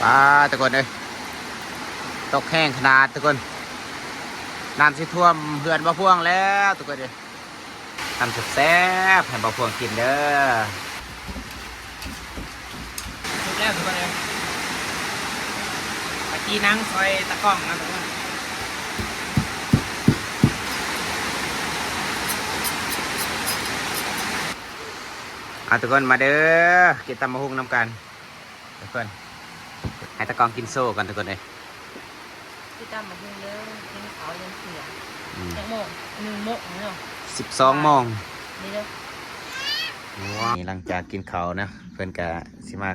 ປາດ ທຸກຄົນເອີຍ ຕົກແຮງຂະໜາດທຸກຄົນ ນ້ຳຊິຖ້ວມເຮືອນບ່າວພວງແລ້ວທຸກຄົນເອີຍ. ຕຳແຊບໆ ໃຫ້ບ່າວພວງກິນເດີ. ສຸກແລ້ວທຸກຄົນເອີຍ ປາຈີ່ນັງຊອຍຕາກ້ອງນະທຸກຄົນ. ເອົາທຸກຄົນມາເດີ ກິນຕຳບັກຫຸ່ງນຳກັນ. ທຸກຄົນ ໃຫ້ຕາກ້ອງກິນໂຊກ່ອນທຸກຄົນເອີຍ. ຄືຕຳບັກຫຸ່ງເດີ ກິນເຂົ້າຍັງເທີ່ຍງ. ອືມ ຈັກໂມງ? ໜຶ່ງໂມງເນາະ ສິບສອງໂມງນີ້ເດີ. ນີ້ຫຼັງຈາກກິນເຂົ້ານະ ເພິ່ນກະຊິມາ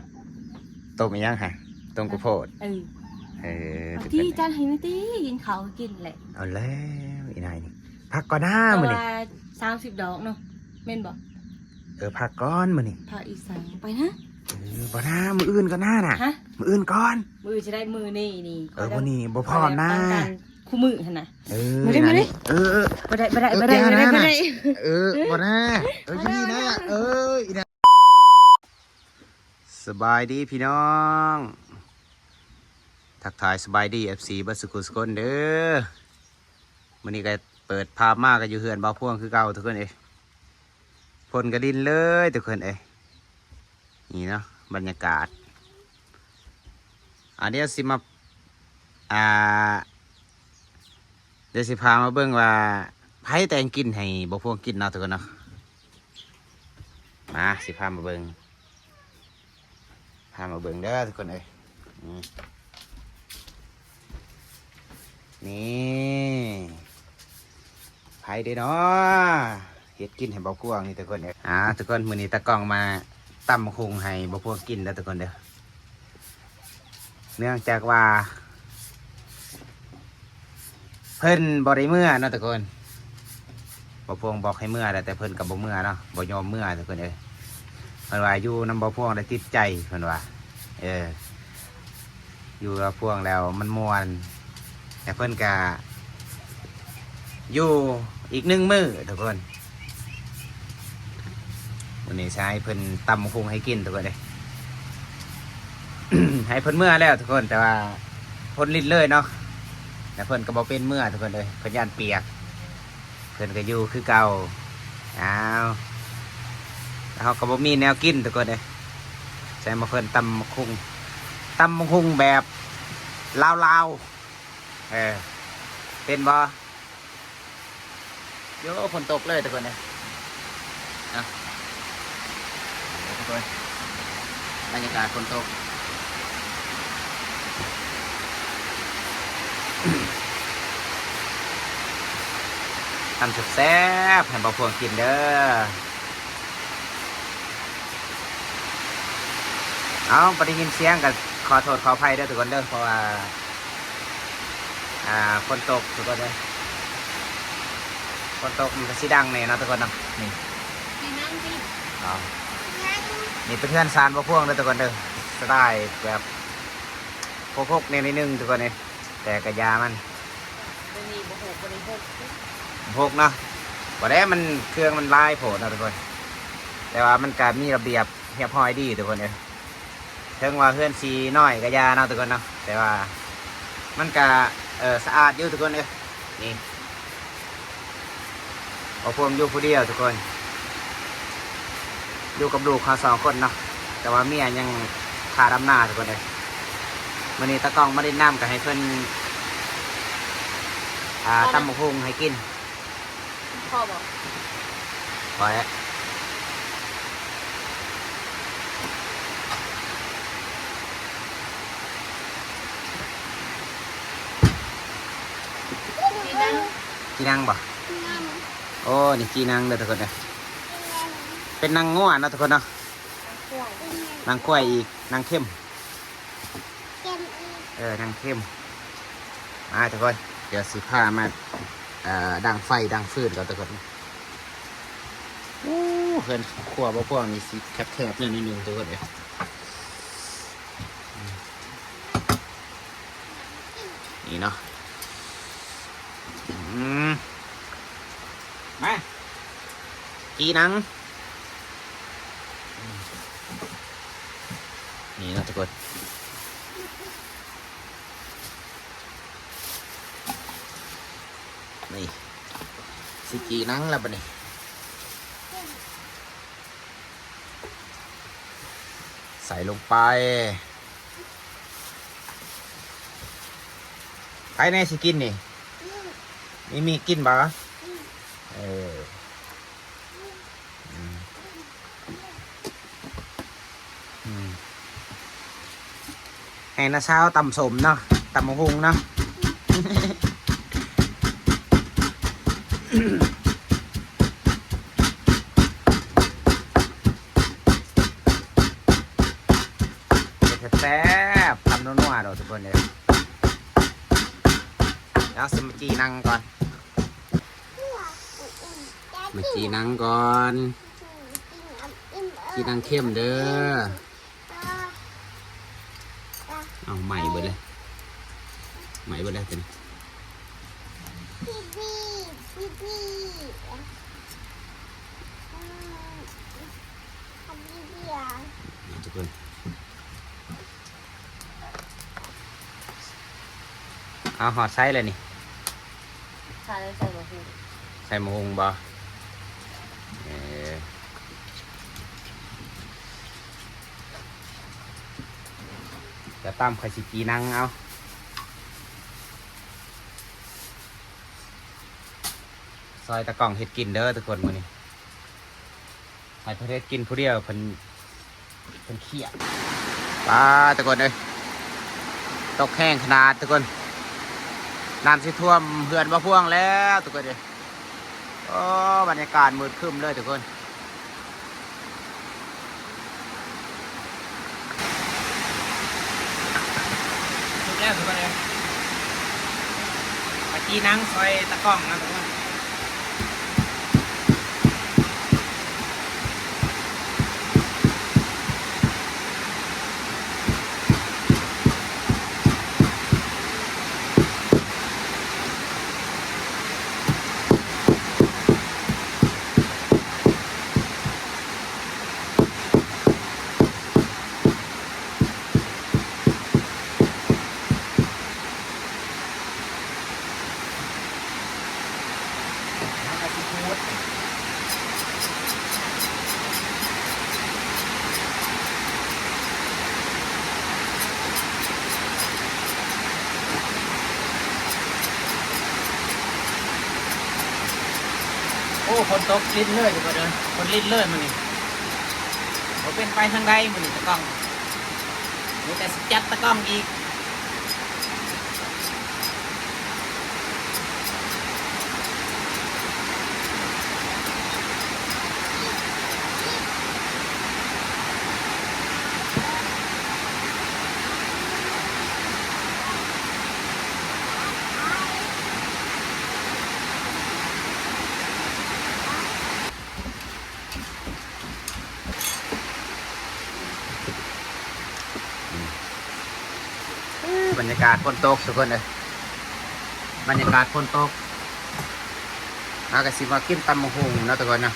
ຕົ້ມອີ່ຫຍັງຫະ? ຕົ້ມກະໂພດ. ເອີ ເອີ ເອົາຕິ ຈັດໃຫ້ແດ່ຕິ ກິນເຂົ້າກະກິນແຫຼະ. ເອົາແລ້ວ ອີ່ນາຍນີ້ ພັກກ່ອນນາມື້ນີ້ ສາມສິບດອກເນາະ ແມ່ນບໍ່? ເອີ ພັກກ່ອນມື້ນີ້. ພັກອີ່ຫຍັງ? ໄປນະ. ເອີ ບໍ່ນາ ມື້ອື່ນກ່ອນນານະ. ຮະ? ມື້ອື່ນກ່ອນ. ມື້ອື່ນຊິໄດ້ ມື້ນີ້ນີ້ ເອີ ມື້ນີ້ບໍ່ພ້ອມນາ ຕ້ອງການຄູ່ມື້ຫັ້ນນະ. ເອີ ມາເດີ ມາເດີ. ເອີ ເອີ ບໍ່ໄດ້ ບໍ່ໄດ້ ບໍ່ໄດ້ ບໍ່ໄດ້ ບໍ່ໄດ້. ເອີ ບໍ່ນາ ເອີ ຢູ່ນີ້ນະ. ເອີ ອີ່ນາ. ສະບາຍດີພີ່ນ້ອງ ທັກທາຍສະບາຍດີ ເອັຟຊີ ເບິດສຸຂູສຸຄົນເດີ. ມື້ນີ້ກະເປີດພາບມາກະຢູ່ເຮືອນບ່າວພວງຄືເກົ່າທຸກຄົນເອີຍ. ຝົນກະລິນເລີຍທຸກຄົນເອີຍ. ນີ້ເນາະ ບັນຍາກາດ. ອາ ດຽວຊິມາ ອາ ດຽວຊິພາມາເບິ່ງວ່າໃຜແຕ່ງກິນໃຫ້ບ່າວພວງກິນເນາະທຸກຄົນເນາະ. ມາ ຊິພາມາເບິ່ງ ພາມາເບິ່ງເດີທຸກຄົນເອີຍ. ອືມ ນີ້ ໃຜເດເນາະ ເຮັດກິນໃຫ້ບ່າວພວງນີ້ທຸກຄົນເອີຍ. ອ່າ ທຸກຄົນ ມື້ນີ້ຕາກ້ອງມາຕຳບັກຫຸ່ງໃຫ້ບ່າວພວງກິນເດີທຸກຄົນເດີ. ເນື່ອງຈາກວ່າ ເພິ່ນບໍ່ໄດ້ເມືອເນາະທຸກຄົນ. ບ່າວພວງບອກໃຫ້ເມືອແລ້ວ ແຕ່ເພິ່ນກະບໍ່ເມືອເນາະ ບໍ່ຍອມເມືອທຸກຄົນເອີຍ. ເພິ່ນວ່າຢູ່ນຳບ່າວພວງແລ້ວຕິດໃຈ ເພິ່ນວ່າ ເອີ ຢູ່ກັບພວງແລ້ວມັນມ່ວນ ແລະເພິ່ນກະຢູ່ອີກໜຶ່ງມື້ທຸກຄົນ. ມື້ນີ້ຊິໃຫ້ເພິ່ນຕຳບັກຫຸ່ງໃຫ້ກິນທຸກຄົນເອີຍ. ໃຫ້ເພິ່ນເມືອແລ້ວທຸກຄົນ ແຕ່ວ່າຝົນລິນເລີຍເນາະ ແລະເພິ່ນກະບໍ່ເປັນເມືອທຸກຄົນເອີຍ ເພິ່ນຢ້ານປຽກ. ເພິ່ນກະຢູ່ຄືເກົ່າ. ອ້າວ ເຮົາກະບໍ່ມີແນວກິນທຸກຄົນເອີຍ. ໃສ່ມາເພິ່ນຕຳບັກຫຸ່ງ ຕຳບັກຫຸ່ງແບບລາວໆ. ເອີ ເປັນບໍ່? ໂຢ ຝົນຕົກເລີຍທຸກຄົນເອີຍ. ເອົາ ທຸກຄົນ ບັນຍາກາດຝົນຕົກ ຕຳແຊບໆ ໃຫ້ບ່າວພວງກິນເດີ. ເອົາ ບໍ່ໄດ້ຍິນສຽງກະຂໍໂທດຂໍອະໄພເດີທຸກຄົນເດີ ເພາະວ່າ ອ່າ ຝົນຕົກທຸກຄົນເອີຍ. ຝົນຕົກມັນກະຊິດັງແດ່ເນາະທຸກຄົນເນາະ. ນີ້ ນີ້ເປັນເຮືອນຊານບ່າວພວງເດີທຸກຄົນເດີ ສະໄຕລ໌ແບບຮົກໆ ແດ່ໜ້ອຍໜຶ່ງທຸກຄົນເອີຍ ແຕ່ກະຢ່າມັນ ບໍ່ມີ ບໍ່ຮົກ ບໍ່ໄດ້ຮົກ ຮົກເນາະ. ບໍ່ໄດ້ ມັນ ເຄື່ອງມັນຫຼາຍໂພດເນາະທຸກຄົນ ແຕ່ວ່າມັນກະມີລະບຽບຮຽບຮ້ອຍດີທຸກຄົນເອີຍ. ເຖິງວ່າເຮືອນຊິນ້ອຍກະຢ່າເນາະທຸກຄົນເນາະ ແຕ່ວ່າມັນກະ ເອີ ສະອາດຢູ່ທຸກຄົນເອີຍ. ນີ້ ບ່າວພວງຢູ່ຜູ້ດຽວທຸກຄົນ ຢູ່ກັບລູກເຮົາສອງຄົນເນາະ ແຕ່ວ່າເມຍຍັງພາດຳນາທຸກຄົນເອີຍ. ມື້ນີ້ຕາກ້ອງມາຫຼິ້ນນຳ ກະໃຫ້ເພິ່ນ ອ່າ ຕຳບັກຫຸ່ງໃຫ້ກິນ. ພໍບໍ່? ພໍແລ້ວ. ຈີ່ນັງ ຈີ່ນັງບໍ່? ໂອ້ ນີ້ຈີ່ນັງເດີທຸກຄົນເດີ ເປັນໜັງງົວເນາະທຸກຄົນເນາະ. ໜັງຄວາຍ ໜັງຄວາຍອີກ ໜັງເຂັມ. ເອີ ໜັງເຂັມ. ມາທຸກຄົນ ດຽວຊິພາມາ ເອີ ດັງໄຟດັງຟືນກ່ອນທຸກຄົນ. ໂອ້ ເຮືອນຄົວບ່າວພວງນີ້ຊິແຄບໆ ແດ່ໜ້ອຍໜຶ່ງທຸກຄົນເອີຍ. ນີ້ເນາະ ອືມ ມາ ຈີ່ນັງ. ນີ້ເນາະທຸກຄົນ ນີ້ ຊິຈີ່ໜັງແລ້ວບັດນີ້ ໃສ່ລົງໄປ. ໃຜແນ່ຊິກິນນີ້? ມີມີກິນບໍ່? ເອີ ອືມ ອືມ ໃຫ້ນ້າສາວຕຳສົ້ມເນາະ ຕຳບັກຫຸ່ງເນາະ ເຮັດແຊບໆ ຕຳນົວໆ ໂດດທຸກຄົນເດີ. ດຽວຊິມາຈີ່ໜັງກ່ອນ ມາຈີ່ໜັງກ່ອນ ຈີ່ໜັງເຄັມເດີ. ເອົາ ໄໝ້ເບິດເລີຍ ໄໝ້ເບິດແລ້ວຕົວນີ້. ນີ້ທຸກຄົນ ເອົາ ຮອດໃສແລ້ວນີ້? ຖ້າໄດ້ໃສ່ໝາກຫຸ່ງ ໃສ່ໝາກຫຸ່ງບໍ່? ເອີ ດຽວຕຳ ຂ້ອຍຊິຈີ່ໜັງເອົາ. ຊ່ອຍຕາກ້ອງເຮັດກິນເດີທຸກຄົນ ມື້ນີ້ ໃຫ້ເພິ່ນເຮັດກິນຜູ້ດຽວ ເພິ່ນ ເພິ່ນຄຽດ. ປາດ ທຸກຄົນເອີຍ ຕົກແຮງຂະໜາດທຸກຄົນ ນ້ຳຊິຖ້ວມເຮືອນບໍ່ພວງແລ້ວທຸກຄົນເອີຍ. ໂອ້ ບັນຍາກາດມືດຄຶ້ມເລີຍທຸກຄົນ. ສຸກແລ້ວທຸກຄົນເອີຍ ມາຈີ່ໜັງຊ່ອຍຕາກ້ອງນະທຸກຄົນ. ໂອ້ ຝົນຕົກລິນເລີຍທຸກຄົນເອີຍ ຝົນລິນເລີຍມື້ນີ້ ບໍ່ເປັນໄປທາງໃດມື້ນີ້ຕາກ້ອງ ມີແຕ່ຊິຈັດຕາກ້ອງອີກ. ບັນຍາກາດຝົນຕົກທຸກຄົນເອີຍ ບັນຍາກາດຝົນຕົກ ເຮົາກະຊິມາກິນຕຳບັກຫຸ່ງເນາະທຸກຄົນເນາະ.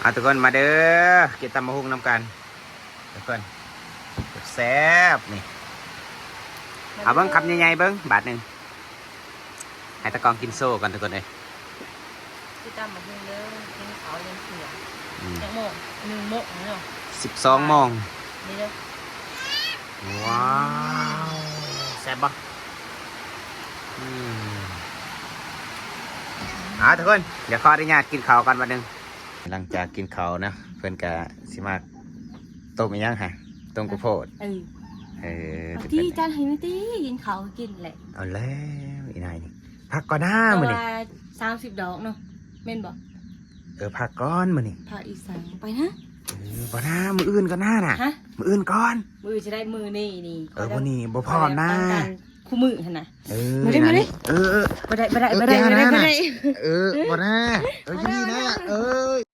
ເອົາທຸກຄົນມາເດີ ກິນຕຳບັກຫຸ່ງນຳກັນ. ທຸກຄົນ ແຊບໆ ນີ້ ເອົາເບິ່ງຄຳໃຫຍ່ໆເບິ່ງບາດໜຶ່ງ ໃຫ້ຕາກ້ອງກິນໂຊກ່ອນທຸກຄົນເອີຍ. ຄືຕຳບັກຫຸ່ງເດີ ກິນເຂົ້າຍັງເທື່ອ ອືມ ຈັກໂມງ? ໜຶ່ງໂມງເນາະ ສິບສອງໂມງ ນີ້ເດີ. ວ້າວ ແຊບບໍ່? ອືມ ເອົາທຸກຄົນ ດຽວຂໍອະນຸຍາດກິນເຂົ້າກ່ອນບາດໜຶ່ງ. ຫຼັງຈາກກິນເຂົ້ານະ ເພິ່ນກະຊິມາຕົ້ມອີ່ຫຍັງຫະ? ຕົ້ມເຂົ້າໂພດ ເອີ ເອີ ເອົາຕິ ຈັດໃຫ້ແນ່ຕິ ກິນເຂົ້າກະກິນແຫຼະ. ເອົາແລ້ວ ອີ່ນາຍນີ້ ພັກກ່ອນນາມື້ນີ້ ແຕ່ວ່າສາມສິບດອກເນາະ ແມ່ນບໍ່? ເອີ ພັກກ່ອນມື້ນີ້ ພັກອີກສາມ ໄປນະ ເອີ ບໍ່ນາ ມື້ອື່ນກ່ອນນານະ ຮະ? ມື້ອື່ນກ່ອນ ມື້ອື່ນຊິໄດ້ ມື້ນີ້ນີ້ ເອີ ມື້ນີ້ບໍ່ພ້ອມນາ ຕ້ອງການ ຄູ່ມື້ຫັ້ນນະ ເອີ ມາເດີ ມາເດີ ເອີ ເອີ ບໍ່ໄດ້ ບໍ່ໄດ້ ບໍ່ໄດ້ ບໍ່ໄດ້ ບໍ່ໄດ້ ເອີ ບໍ່ນາ ເອີ ຢູ່ນີ້ນາ ເອີ.